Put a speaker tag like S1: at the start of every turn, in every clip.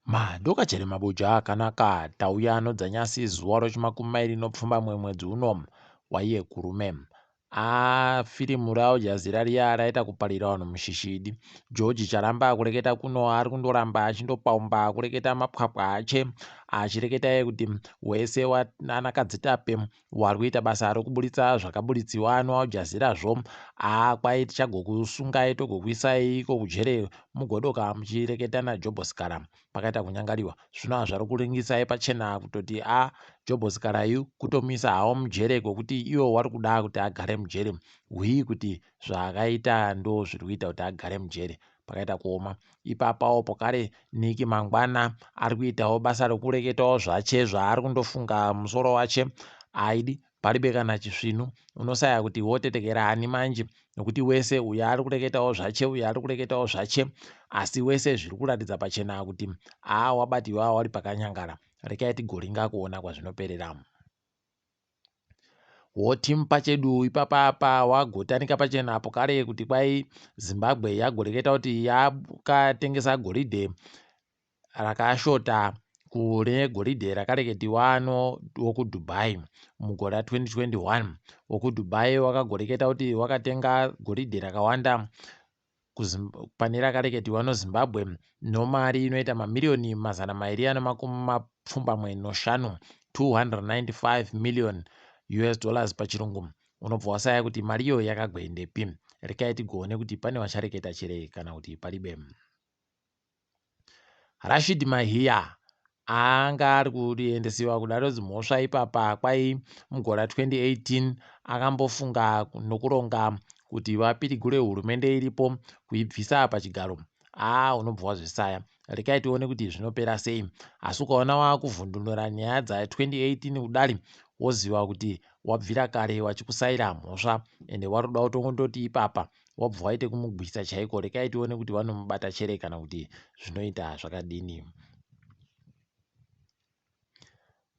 S1: Madokachere mabuja akanaka tauya nodzanyasi zuva rochimakumi nopfumbamwe mwedzi uno waiye kurume. Haa firimu raAl Jazeera riya raita kuparira vanhu mushishidi. George Charamba kureketa kuno ari kundoramba achindopaumba kureketa mapwapwa ache achireketa iye kuti wese anakadzitape wari kuita basa rokuburitsa zvakaburitsiwa noAl Jazeera zvo haa kwai tichagokusungai togokuisai iko kujere mugodoka muchireketa naJobho Sikhala. Pakaita kunyangariwa zvino hazvari kuringisai pachena kutoti a Jobho Sikalayu kutomuisa hawo mujere kwekuti iwo wari kuda kuti agare mujere hwii kuti zvaakaita ndo zviri kuita kuti agare mujere pakaita kuoma ipapawo pokare Niki mangwana ari kuitawo basa rekureketawo zvache zvaari kundofunga musoro wache aidi paribe kana chisvinu unosaya kuti wotetekera ani manje nokuti wese uyo ari kureketawo zvache uyo ari kureketawo zvache asi wese zviri kuratidza pachena kuti aa wabatiwa wari pakanyangara rekai tigoringa kuona kwazvinoperera wotimu pachedu ipapa apa wagotanika pachena apo kare kuti kwai Zimbabwe yagoreketa kuti yakatengesa goridhe rakashota kune goridhe rakareketiwa nowokuDubai mugore ra2021. WokuDubai wakagoreketa kuti wakatenga goridhe rakawanda pane rakareketiwa noZimbabwe nomari inoita mamiriyoni 295, 295 million US dollars pachirungu. Unobva wasaya kuti mari iyoyo yakagoendepi. Rekai tigoone kuti pane vachareketa chere kana kuti paribe. Rashid Mahiya anga ari kuendesiwa kudare dzimhosva ipapa kwai mugore ra2018 akambofunga nokuronga kuti vapidigure hurumende iripo kuibvisa pachigaro. Aa unobva wazvisaya. Rekai tione kuti zvinopera sei. Asi ukaona wakuvhundunura nyaya dza 2018 kudari woziva kuti wabvira kare wachikusaira mhosva ende waroda kutongondoti ipapa wabva waite kumugwisa chaiko. Rekai tione kuti vanomubata chere kana kuti zvinoita zvakadini.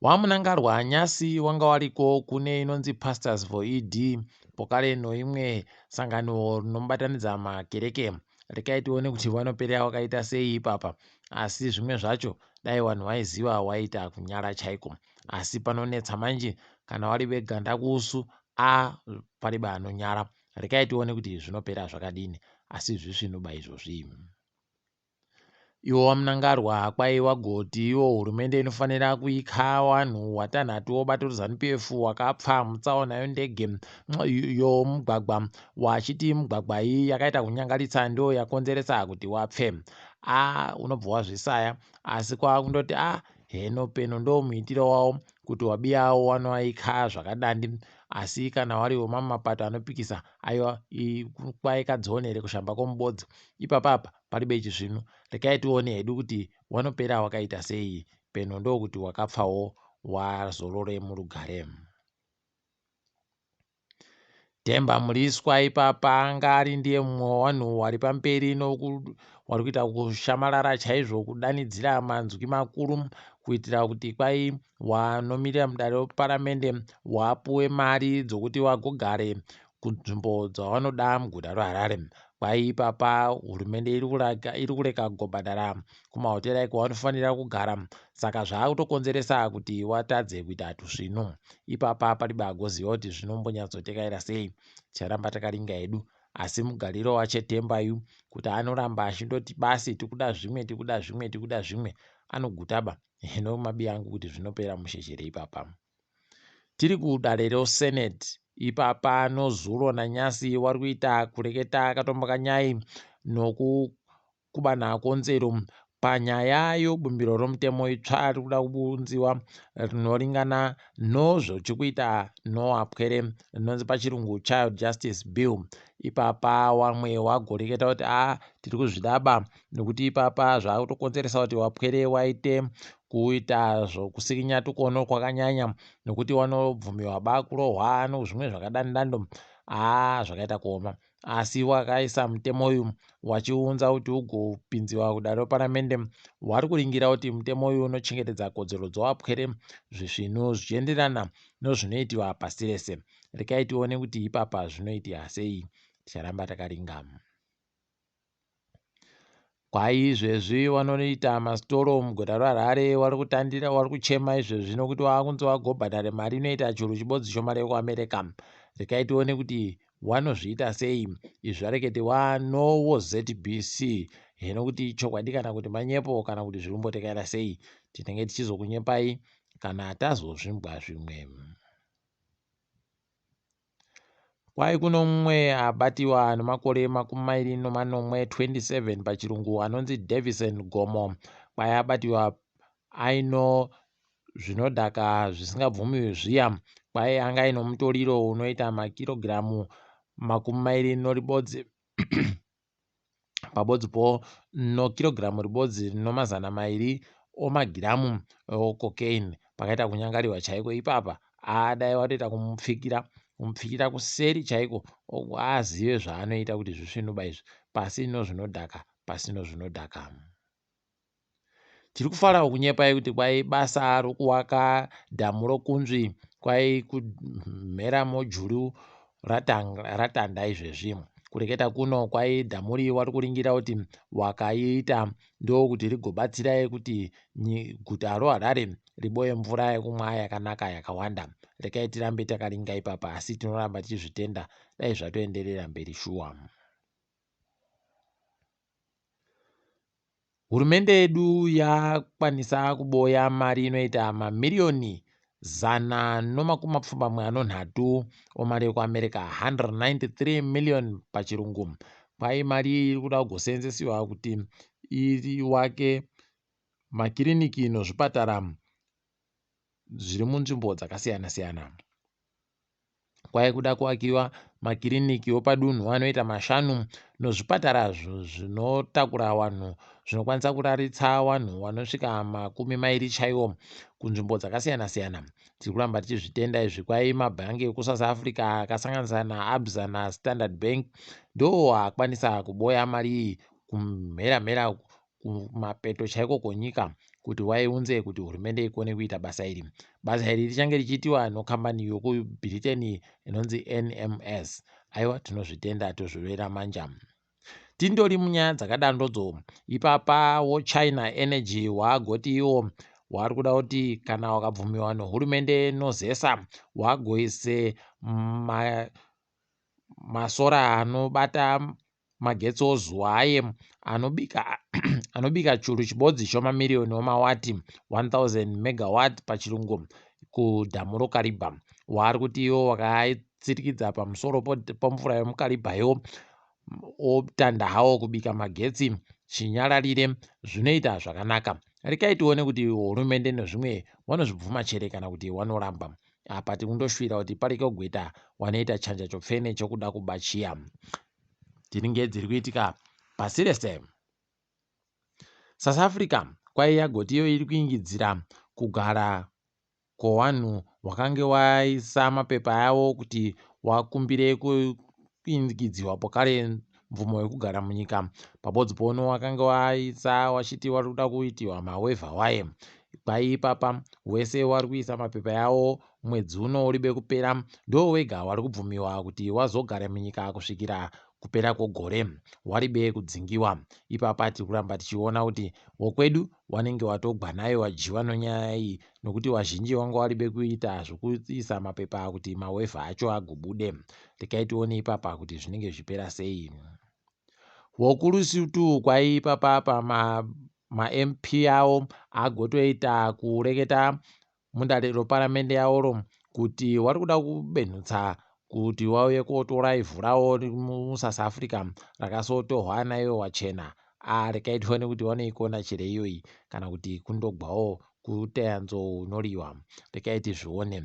S1: WaMunangarwa nyasi wanga wariko kune inonzi Pastors for ED pokare noimwe sangano rinomubatanidza makereke. Rekai tione kuti vanoperera wakaita sei ipapa. Asi zvimwe zvacho dai vanhu vaiziva waita kunyara chaiko. Asi panonetsa manje kana wari veganda kuusu a paribe anonyara. Rekai tione kuti zvinopera zvakadini asi zvisvinuba izvozvi. Iwo waMnangarwa kwai wagoti iwo hurumende inofanira kuika wanhu watanhatu wobato reZanu PF wakapfa mutsaona yondege yomugwagwa wachiti mugwagwa iyi yakaita kunyangaritsa ndo yakonzeresa kuti wapfe. A unobva wazvisaya asi kwakundoti a heno peno ndo muitiro wawo kuti wabiyawo wanoaika zvakadandi asi kana wari wemamwe mapato anopikisa aiwa kwai kadzionere kushamba kwomubodzi ipapa apa paribe chisvinu rekai tione hedu kuti wanopera wakaita sei peno ndokuti wakapfawo wazorore murugare. Themba Mliswa ipapa anga ari ndiye mumwe wevanhu wari pamberi wari kuita kushamarara chaizvo kudanidzira manzwi makuru kuitira kuti kwai wanomirira mudare reparamende wapuwe mari dzokuti wagogare kunzvimbo dzawanoda muguta reHarare. Kwai ipapa hurumende iri kureka kugobhadhara kumahotera ekwavanofanira kugara saka zvaakutokonzeresa kuti watadze kuita tusvinu. Ipapa paribe agoziva kuti zvinombonyatsotekaira sei. Ticharamba takaringa hedu asi mugariro waChetemba yu kuti anoramba achindoti basi tikuda zvimwe tikuda zvimwe tikuda zvimwe anogutaba. Hino mabi angu kuti zvinopera mushe chere ipapa. Tiri kudare reSenate ipapa nozuro nanyasi wari kuita kureketa katombo kanyai nokukubana konzero panyaya yobumbiro romutemo itsva riri kuda kubunziwa rinoringana nozvochikuita noapwere rinonzi pachirungu Child Justice Bill. Ipapa wamwe wagoreketa kuti a tiri kuzvidaba nekuti ipapa zvakutokonzeresa kuti wapwere waite kuita zvokusikinya tukono kwakanyanya nekuti wanobvumiwa bakurohwa nozvimwe zvakadandando aa zvakaita kuoma asi wakaisa mutemo uyu wachiunza kuti ugopinziwa kudare reparamende wari kuringira kuti mutemo uyu unochengetedza kodzero dzowapwere zvisvinu zvichienderana nozvinoitiwa pasi rese. Rekai tione kuti ipapa zvinoitika sei. Ticharamba takaringa. Kwai izvezvi wanoita masitoro muguta reHarare wari kutandira wari kuchema izvezvi nokuti wakunzi wagobhadhare mari inoita churu chibodzi chomari yekuAmerica. Rekai tione kuti wanozviita sei. Izvi zvareketewa nowo ZBC hino kuti ichokwadi kana kuti manyepo kana kuti zviri kumbotekaira sei. Tinenge tichizokunyepai kana tazozvimbwa zvimwe. Kwai kuno mumwe abatiwa nemakore 27, 27 pachirungu, anonzi Davison Gomo. Kwai abatiwa aino zvinodhaka zvisingabvumiwi zviya. Kwai anga aino mutoriro unoita makirogiramu 21 pabodzipo nokirogiramu ribodzi nomazana mairi omagiramu ococaine. Pakaita kunyangariwa chaiko ipapa. Adai watoita kumupfikira kumupfikira kuseri chaiko azive zvaanoita kuti zvisvinuba izvi pasi nozvinodhaka pasi nozvinodhaka. Tiri kufarawo kunyepai kuti kwai basa rokuwaka dhamu roKunzvi kwai kumhera mojuru ratanda izvezvi. Kureketa kuno kwai dhamu iri wari kuringira kuti wakaita ndokuti rigobatsira kuti guta roHarare riboye mvura yekumwa yakanaka yakawanda. Rekai tirambe takaringa ipapa asi tinoramba tichizvitenda dai zvatoenderera mberi shuwa. Hurumende yedu yakwanisa kuboya mari inoita mamiriyoni 183 omari yekuAmerica, 193 million pachirungu. Kwai mari iyi iri kuda kugoseenzesiwa kuti iwake makiriniki nozvipatara zviri munzvimbo dzakasiyana siyana. Kwai kuda kuvakiwa makiriniki opadunhu anoita mashanu nozvipatara zvinotakura vanhu zvinokwanisa kuraritsa vanhu vanosvika 20 chaiwo kunzvimbo dzakasiyana siyana. Tiri kuramba tichizvitenda izvi. Kwai mabhangi ekuSouth Africa akasanganisa naAbsa naStandard Bank ndo akwanisa kuboya mari iyi kumhera mhera kumapeto chaiko kwenyika kuti waiunze kuti hurumende ikone kuita basa iri. Basa iri richange richiitiwa nokambani yokuBritain inonzi NMS. Aiwa tinozvitenda tozvirovera manja. Tindori munyaya dzakadandodzo ipapa woChina Energy waagoti iwo wari kuda kuti kana wakabvumiwa nehurumende noZESA wagoise masora anobata magetsi ozuva aye anobika anobika churu chibodzi chomamiriyoni omawati 1000 megawatt pachirungu kudhamu roKaribha. Waari kuti iwo wakatsirikidza pamusoro pomvura yomuKaribhayo otanda hawo kubika magetsi chinyararire zvinoita zvakanaka. Rekai tione kuti hurumende nezvimwe vanozvibvuma chere kana kuti vanoramba. Apa tikundoshuvira kuti parike gweta wanoita chanja chopfene chokuda kuba chiya. Tinenge dziri kuitika pasi rese. South Africa kwai yagoti iyo iri kuingidzira kugara kwowanhu wakange waisa mapepa avo kuti wakumbire kuingidziwa pokare mvumo yekugara munyika pabodzi pono wakange waisa wachiti wari kuda kuitiwa mawevha waye. Kwai ipapa wese wari kuisa mapepa avo mwedzi uno uribe kupera ndo wega wari kubvumiwa kuti wazogara munyika kusvikira kupera kwegore waribe kudzingiwa. Ipapa tiri kuramba tichiona kuti wokwedu wanenge watogwa nayo wadyiwa nonyaya iyi nokuti wazhinji wanga waribe kuita zvokuisa mapepa kuti mawevha acho agobude. Rekai tione ipapa kuti zvinenge zvichipera sei. WokuLusutu kwai ipapa maMP avo agotoita kureketa mudare roparamende yavoro kuti wari kuda kubenhutsa kuti wauye kotora ivhu ravo muSouth Africa rakasotorwa naivo wachena. Rekai tione kuti wanoikona chere iyoyi kana kuti kundogwawo kuteya nzou unoriwa. Rekai tizvione.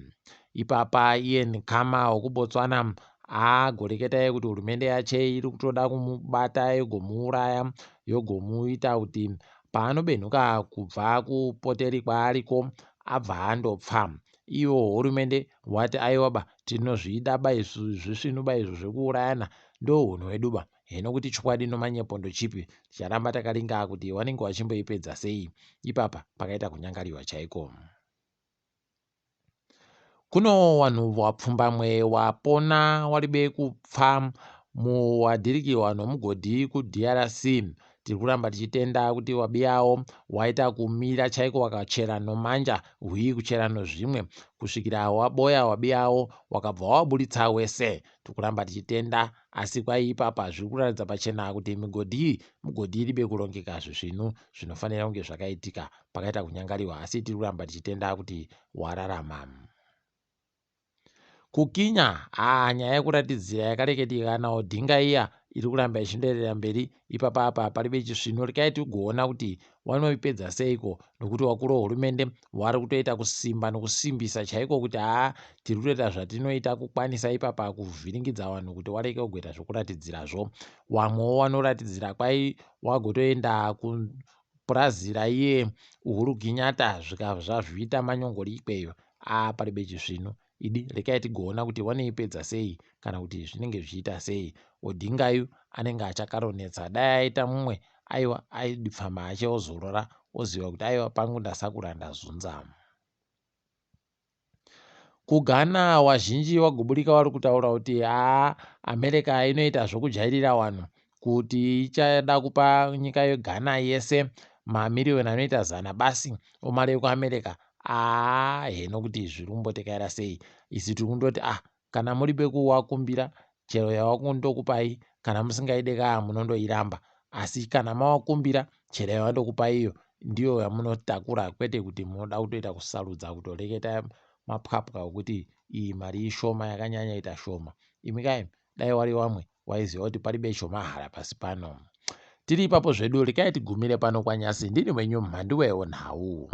S1: Ipapa Ian Khama wekuBotswana agoreketa kuti hurumende yache iri kutoda kumubata yogomuuraya yogomuita kuti paanobenhuka kubva kupoteri kwaariko abva andopfa. Ivo hurumende wati aiwa ba tinozvida ba isu zvisvinu ba izvo zvekuurayana ndo hunhu hwedu ba. Hino kuti chokwadi nomanyepo ndochipi ticharamba takaringa kuti wanenge wachimboipedza sei. Ipapa pakaita kunyangariwa chaiko. Kuno vanhu vapfumbamwe wapona waribe kupfa muwadhirikiwa nomugodhi kuDRC. Tiri kuramba tichitenda kuti wabiyawo waita kumira chaiko wakachera nomanja hwii kuchera nozvimwe kusvikira waboya wabiyawo wakabva waburitsa wese. Tiri kuramba tichitenda asi kwai ipapa zviri kuratidza pachena kuti migodhi iyi mugodhi iribe kurongeka zvisvinu zvinofanira kunge zvakaitika pakaita kunyangariwa asi tiri kuramba tichitenda kuti wararama. KuKenya haa nyaya yekuratidzira yakareketika naOdinga iya iri kuramba ichindoerera mberi ipapa apa paribe chisvinu rekai tigoona kuti wanoipedza seiko nokuti wakuru wehurumende wari kutoita kusimba nokusimbisa chaiko kuti haa tiri kutoita zvatinoita kukwanisa ipapa kuvhiringidza vanhu kuti wareke kugoita zvokuratidzirazvo. Wamwewo wanoratidzira kwai wagotoenda kupurazi raiye Uhuru Kenyatta zvikazvazviita manyongori ikweyo. Aa paribe chisvinu idi rekai tigoona kuti wanoipedza sei kana kuti zvinenge zvichiita sei. Odingayu anenge achakaronetsa dai aita mumwe aiwa aidipfama ache ozorora oziva kuti aiwa pangu ndasakura ndazunza. KuGhana wazhinji wagoburika wari kutaura kuti haa America inoita zvokujairira wanhu kuti ichada kupa nyika yeGhana yese mamiriyoni anoita zana basi omari yekuAmerica haa heno kuti zviri kumbotekaira sei isi tiri kundoti ah kana muri bekuwakumbira chero yawakundokupai kana musingaide kaa munondoiramba asi kana mawakumbira chero yawandokupai iyo ndiyo yamunotakura kwete kuti munoda kutoita kusarudza kutoreketa mapwapwa okuti iyi mari ishoma yakanyanya ita shoma imi kai dai wari wamwe waiziva kuti paribe chomahara pasi pano. Tiri ipapo zvedu rekai tigumire pano kwanyasi ndini wenyu mhanduwewo nhau.